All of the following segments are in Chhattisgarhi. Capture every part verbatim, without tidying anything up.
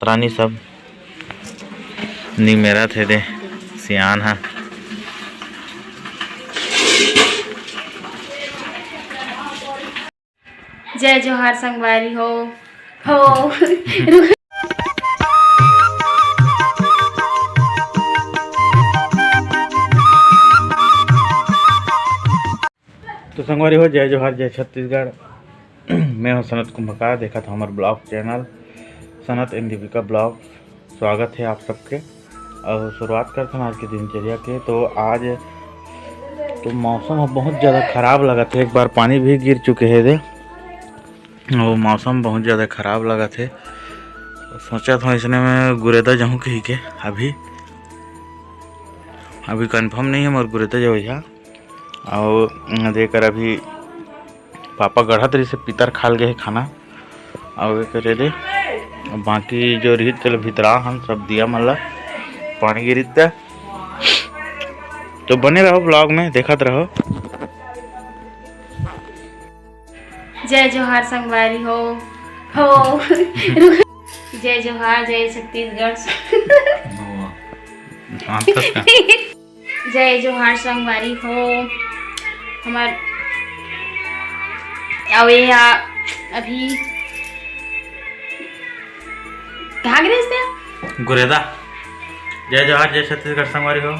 रानी सब निमेरत हे दे, सियान हा। जय जोहार संगवारी हो। हो। तो संगवारी हो, जय जोहार, जय छत्तीसगढ़। मैं हूं सनत कुंभकार, देखत हव हमर vlog channel Sanat and Deepika vlog। स्वागत हे आप सबके। अउ शुरुआत करथन आज के दिनचर्या के। तो आज तो मौसम ह बहुत ज़्यादा खराब लगत हे, एक बार पानी भी गिर चुके हे दे, अउ मौसम बहुत ज़्यादा खराब लगत हे। सोचत हव इसने में गुरेदा जाहूँ कही के, अभी अभी confirm नहीं हे मोर गुरेदा जाहूँ यहाँ। अउ देकर अभी पापा गढ़त रहिसे, पितर खाल गए हे खाना। अउ ये करे दे, बाकी जो रहित तेला भितरा हन सब दिया मन ला पानी गिरित ते। तो बने रहो vlog में, देखत रहो। जय जोहार संगवारी हो। हो। जय जोहार, जय छत्तीसगढ़। हाँ, तो क्या? जय जोहार संगवारी हो। हमर अउ ये हा अभी कहाँ गिरे हस ते? गुरेदा। जय जोहार, जय छत्तीसगढ़ संगवारी हो।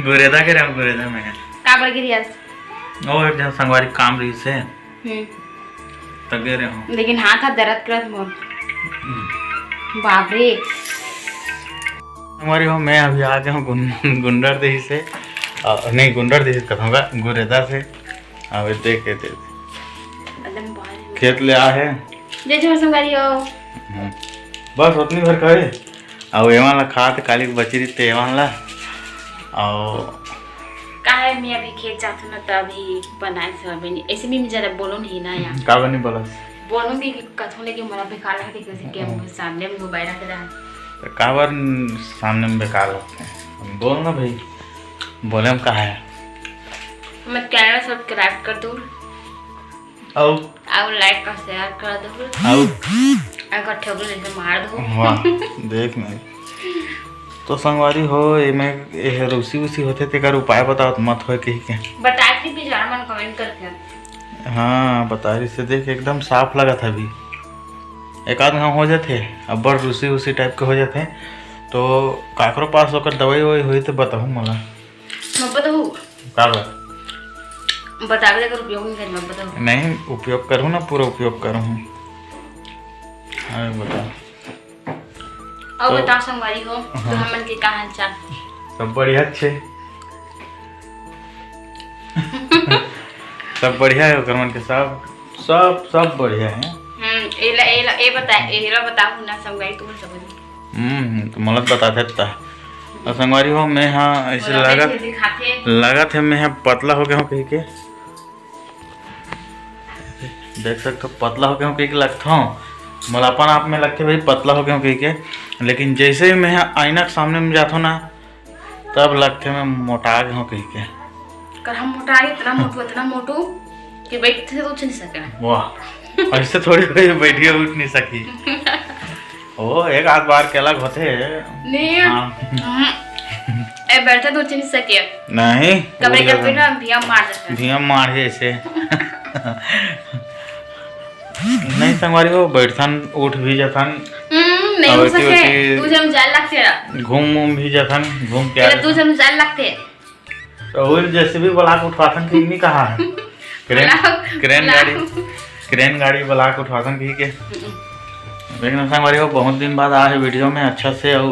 गुरेदा के रहो, गुरेदा में है। काबर गिरे हस? ओ, एक झन संगवारी काम रहिसे। हम्म। त गे रहे हूँ। लेकिन हाथ हाथ दर्द करत मोर। हम्म। बाप रे। संगवारी हो, मैं अभी आ गया हूँ गुन-, गुंडर देही से। अ, नहीं, गुंडर देही से कहूँगा, गुरेदा से। अबे देख के दे। एकदम बाहर। खेत ले आ है। जय जोहार संगवारी हो। हम्म। बस उतनी भर करे। अउ एमन ला खात काली के बची रहिते एमन ला। अउ काहे मैं अभी खेत जाथों ना, त अभी बनाए से अभी नहीं, ऐसे भी मैं ज़्यादा बोलूँ नहीं ना यार। काबर नहीं बोलस? बोलूँगी कि कथों लेके मोला बेकार लगथे, कैसे कि हम सामने में मोबाइल रख रहा। त काबर सामने में बेकार लगथे? बोल ना भाई, बोले में का है? मैं channel subscribe कर दूँ। अउ अउ like का share कर दो। अउ अगर ठेबल जैसे मार दो। वाह, देख नहीं। तो संगवारी हो, एमे, एह रूसी उसी होथे, तेकर उपाय बताओ, त मत होय कही के। बता के भी जान मन comment करके। हाँ, बता रही से देख, एकदम साफ लगत हे अभी। एक आध घाव हो जाथे, अब्बड़ रूसी उसी type के हो जाथे, तो काकरो पास ओकर दवाई ववाई होई तो बताहू मोला। मैं बताऊँ? का बात? बतावे के उपयोग नहीं करना, बताओ। नहीं, उपयोग करूँ ना, पूरा उपयोग करूँ। हाँ, बताओ। और तो बताओ संगवारी हो, हाँ। तो हमन के का हाल चाल? सब बढ़िया छे। सब बढ़िया है, ओकर मन के सब, सब, सब बढ़िया है। हम्म, एला, एला, ए बता, एला बताओ ना संगवारी, तुम सब। हम्म, तो मोला बताथे त। अउ संगवारी हो, मैं हा ऐसे मोला लगत, देखे दिखाथे। लगत हे मैं हा पतला हो गया हूँ कही के। देख सकते हो, पतला हो गया हूँ कही के लगता हूँ। मोला अपन आप में लगथे भाई पतला हो गया हूँ कही के, लेकिन जैसे ही मैं हा आईना के सामने में जाथों ना, तब लगथे मैं मोटा गया हूँ कही के। कर हम मोटा, इतना मोटू, इतना मोटू कि बैठ से उठ नहीं सके। वाह, ऐसे थोड़ी कोई बैठिए उठ नहीं सकी। ओ, एक आध बार के अलग होथे। नहीं। हाँ। हम्म। ए, बैठे तो उठ नहीं सके। नहीं, कमरे उठ के जाता। बिना भिया मार देता। भिया मार है ऐसे। नहीं संगवारी हो, बैठथन, उठ भी जाथन। हम्म, नहीं और उठ ऐसे सके। वैसे तू जम जाए लगते रहा। घूम उम भी जाथन, घूम के आ तेरा तू जाथन। जम जाए लगते। तो वो जेसीबी बुला के उठवाथन कि नहीं कहा है? क्रेन, बुलाओ, क्रेन बुलाओ। गाड़ी, क्रेन गाड़ी बुला के उठवाथन कि के? हम्म। लेकिन संगवारी हो, बहुत दिन बाद आ है वीडियो में अच्छा से, और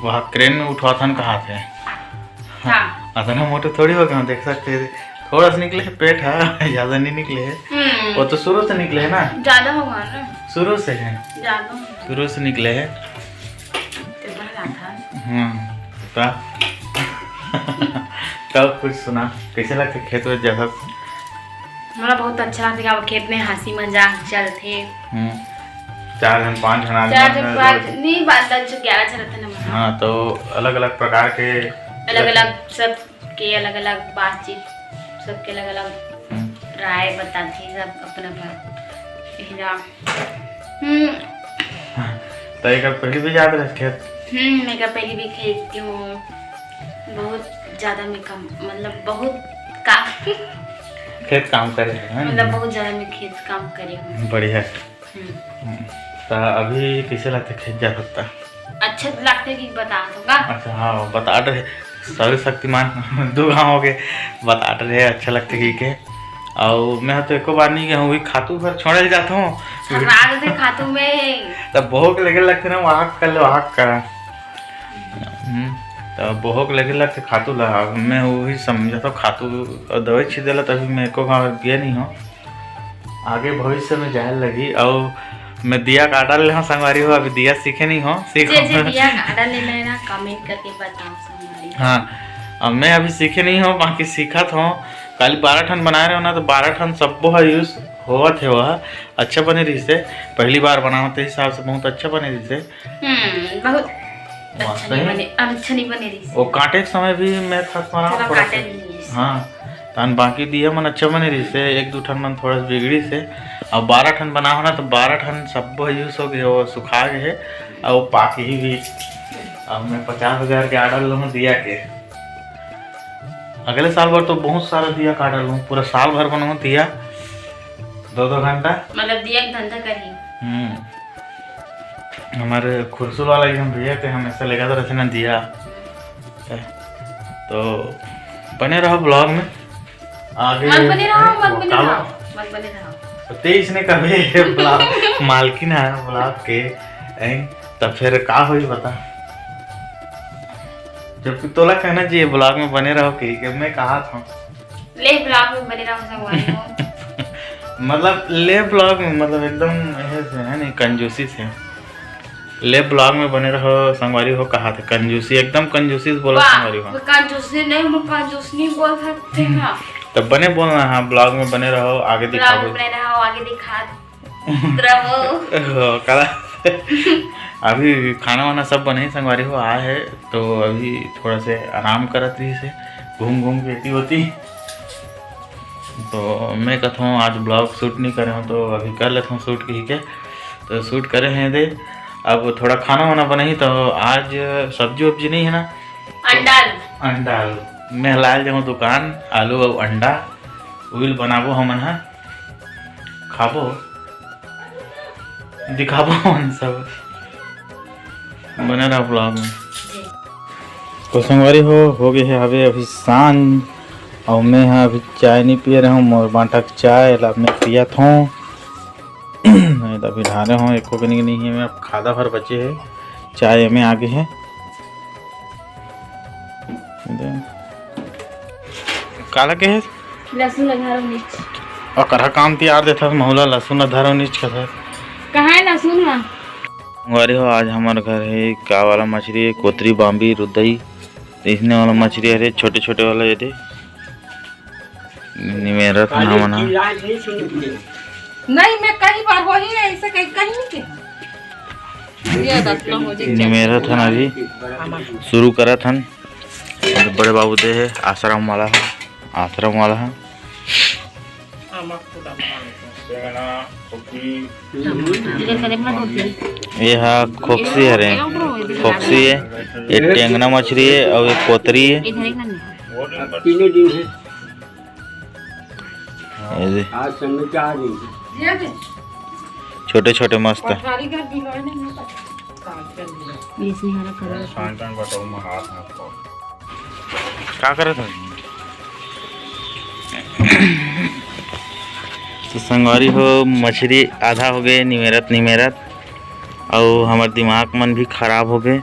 वहाँ क्रेन में उठवाथन कहा थे। हाँ। अतना मोटे थोड़ी हो गए, देख सकते हैं, थोड़ा सा निकले है पेट, हाँ, ज्यादा नहीं निकले है। हम्म। वो तो शुरू से निकले है ना। ज्यादा होगा ना। शुरू से है। ज्यादा होगा। शुरू से निकले है। ते बड़ा था। हम्म, का? तब कुछ सुना, कैसे लगथे खेत वेत जाथस? मोला बहुत अच्छा लगथे, अब खेत में हंसी मजाक चलथे। हम्म, चार झन, पांच झन आदमी चार झन, मन पांच, रोज। नहीं, बात दस से ग्यारह झन रहते ना, मतलब। हाँ, तो अलग-अलग प्रकार के अलग-अलग सब के अलग-अलग बातचीत, सबके अलग-अलग हम्म। राय बताथे, सब अपन-अपन हीरा। हम्म। त एकर पहली भी जात रहे खेत? हम्म, मैं का पहली भी खेलती हूँ। बहुत ज्यादा मैं कम, मतलब बहुत काम। खेत काम करे है, है ना? मतलब बहुत ज्यादा मैं खेत काम करी हूँ। बढ़िया। हम्म। हम्म। त अभी कैसे लगथे खेत जात हस त? अच्छा लगथे कि बता तो का? अच्छा, हाँ, बतात रहे। सॉरी शक्तिमान, दू गाँव के बतात रहे, अच्छा लगथे कि के। अउ मैं तो एको बार नहीं गया हूँ, वही खातू भर छोड़े जात हूँ। हरा देथे खातू में। तब बहुत लगे लगथे ना, वहाँ कर ले, वहाँ कर। हम्म, तब बहुत लगे लगथे खातू ला। अब मैं वही समझा था, खातू दवाई छीटे ला, तभी मैं एको गाँव गया नहीं हूँ। आगे भविष्य में जाए लगी। अउ मैं दिया काटा ले हूँ संगवारी हो, अभी दिया सीखे नहीं हो, सीख जे जे दिया काटा ले लेना, कमेंट करके बताओ संगवारी। हाँ, अब मैं अभी सीखे नहीं हो, बाकी सीखत हो। काली बारह ठन बनाए रहो ना, तो बारह ठन सब्बो ह यूज होवत हे, वह अच्छा बने रहिस हे। पहली बार बनावत हिसाब से बहुत अच्छा बने रहिस हे। हम्म, बहुत अच्छा नहीं बने, अच्छा नहीं बने रहिस। वो काटे के समय भी मैं थोड़ा थोड़ा काटे नहीं। हाँ, तहन बाकी दिया मन अच्छा बने रहिस हे, एक दू ठन मन थोड़ा सा बिगड़िस हे। अब बारह ठन बनाहूँ ना, तो बारह ठन सब्बो यूज हो गए, वो सुखा गए हे, अउ पाक ही भी। अब मैं पचास हजार के ऑर्डर लूँ दिया के। अगले साल भर तो बहुत सारा दिया का ऑर्डर लूँ, पूरा साल भर बनाऊँ दिया, दो दो घंटा। मतलब दिया के धंधा करही। हम्म, हमारे खुरसुल वाला एकदम भैया थे, हमेशा लेकर तो रखना दिया। तो बने रहो ब्लॉग में। आगे मत बने रहो, मत बने रहो, मत बने रहो। तो तेईस ने कभी ब्लॉग मालकिन है ब्लॉग के, हैं? तब फिर का होई बता? जबकि तोला कहना चाहिए ब्लॉग में बने रहो कि, कि मैं कहा था। ले ब्लॉग में बने रहो संगवारी हो। मतलब ले ब्लॉग में, मतलब एकदम ऐसे से है नहीं, कंजूसी से। ले ब्लॉग में बने रहो संगवारी हो, कहा था कंजूसी, एकदम कंजूसी से बोला वाह, संगवारी हो। मैं कंजूसी नहीं, मैं कंजूस नहीं बोल सकते ना। तब बने बोलना, हाँ, ब्लॉग में बने रहो, आगे ब्लॉग दिखाओ। में बने रहो, आगे दिखा रहो। हो, कला। अभी खाना वाना सब बने संगवारी हो, आए है तो अभी थोड़ा से आराम करत रहिस हे, घूम घूम के एती ओती। तो मैं कहता हूँ आज ब्लॉग शूट नहीं करे हूँ, तो अभी कर लेता हूँ शूट कही के। तो शूट करे हैं दे, अब थोड़ा खाना वाना बनाही। तो आज सब्जी वब्जी नहीं है ना, अंडा आलू। अंडा आलू। मैं लाल जाऊँ दुकान, आलू और अंडा उइल बनाबो हमन हा, खाबो, दिखाबो हमन सब। बने रहो ब्लॉग में। तो संगवारी हो, हो गए है हवे अभी सांझ, और मैं हा अभी चाय नहीं पिए रहे हूँ, मोर बांटा के चाय ला मैं पियत हूँ। नहीं तो अभी ढारे हूँ, एको कनी नहीं है, मैं अब खादा भर बचे है, चाय में आगे है। काला के है? लहसुन ला धरो नीच। ओकरा काम तियार देथस, महूला लहसुन ला धरो नीच कथस। कहाँ है लहसुन हा? संगवारी हो, आज हमार घर है का वाला मछली है, कोतरी, बाम्बी, रुदई, इसने वाला मछली हरे, छोटे छोटे वाला ये दे। निमेरत हन हमन हा। नहीं, मैं कई बार वही है, ऐसे कहीं, कहीं नहीं के। ये रत्ना हो जाए। निमेरत हन अभी, शुरू करत हन। बड़े बाबू दे है, आश्रम वाला है, आश्रम वाला है। ये हा खोक्सी हरे, खोक्सी है, ये टेंगना मछली है और ये कोतरी है। तीनों दिन है। ये दे। आज संडे चार दिन। छोटे छोटे मस्त। ये सिंघाड़ा कलर का। का करत हन? तो संगवारी हो, मछली आधा हो गए निमेरत निमेरत, अउ हमर दिमाग मन भी खराब हो गए।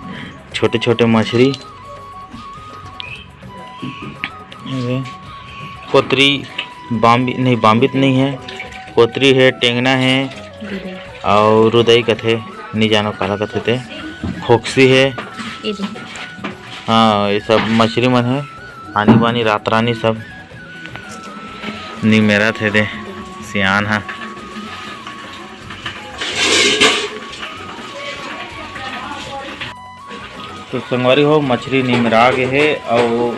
छोटे छोटे मछली, ये कोतरी, बाम्बी नहीं, बाम्बित नहीं है, कोतरी है, टेंगना है और रुदई कथे, नहीं जानो काला कथे ते, खोक्सी है। हाँ, ये सब मछली मन है, आनी बानी रात रानी सब निमेरत है दे सियान हा। तो संगवारी हो, मछली निमरा गे हे अउ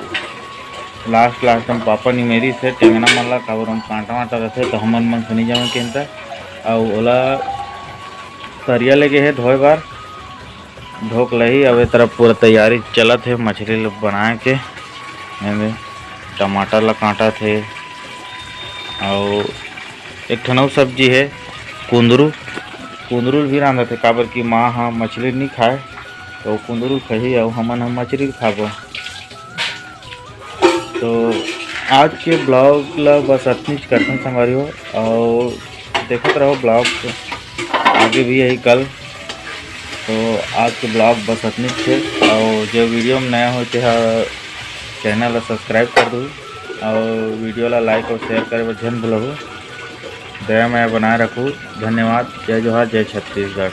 लास्ट लास्ट में पापा निमेरिस हे टेंगना मन ला, काबर हम कांटा वांटा रथे तो हमन मन से नइ जमे केंता। अउ ओला तरिया लेके हे धोए बर, धोक लही। अब ए तरफ पूरा तैयारी चलत हे मछली ल बनाए के। एमे टमाटर ल काटत हे, अउ एक ठन अउ सब्जी हे कुंदरू। कुंदरू ल भी रांधत हे, काबर कि माँ ह मछली नी खाए, तो कुंदरू खही अउ हमन ह मछली खाबो। तो आज के ब्लॉग ला बस अतनीच करथन संगवारी हो, अउ देखत रहो ब्लॉग, आगे भी यही कल। तो आज के ब्लॉग बस अतनीच हे, अउ जो वीडियो में नया हो तेहा चैनल ला सब्सक्राइब कर दू, अउ वीडियो ला लाइक अउ शेयर करे बर झन भूलहू। दया मया बनाए रखू। धन्यवाद। जय जोहार, जय छत्तीसगढ़।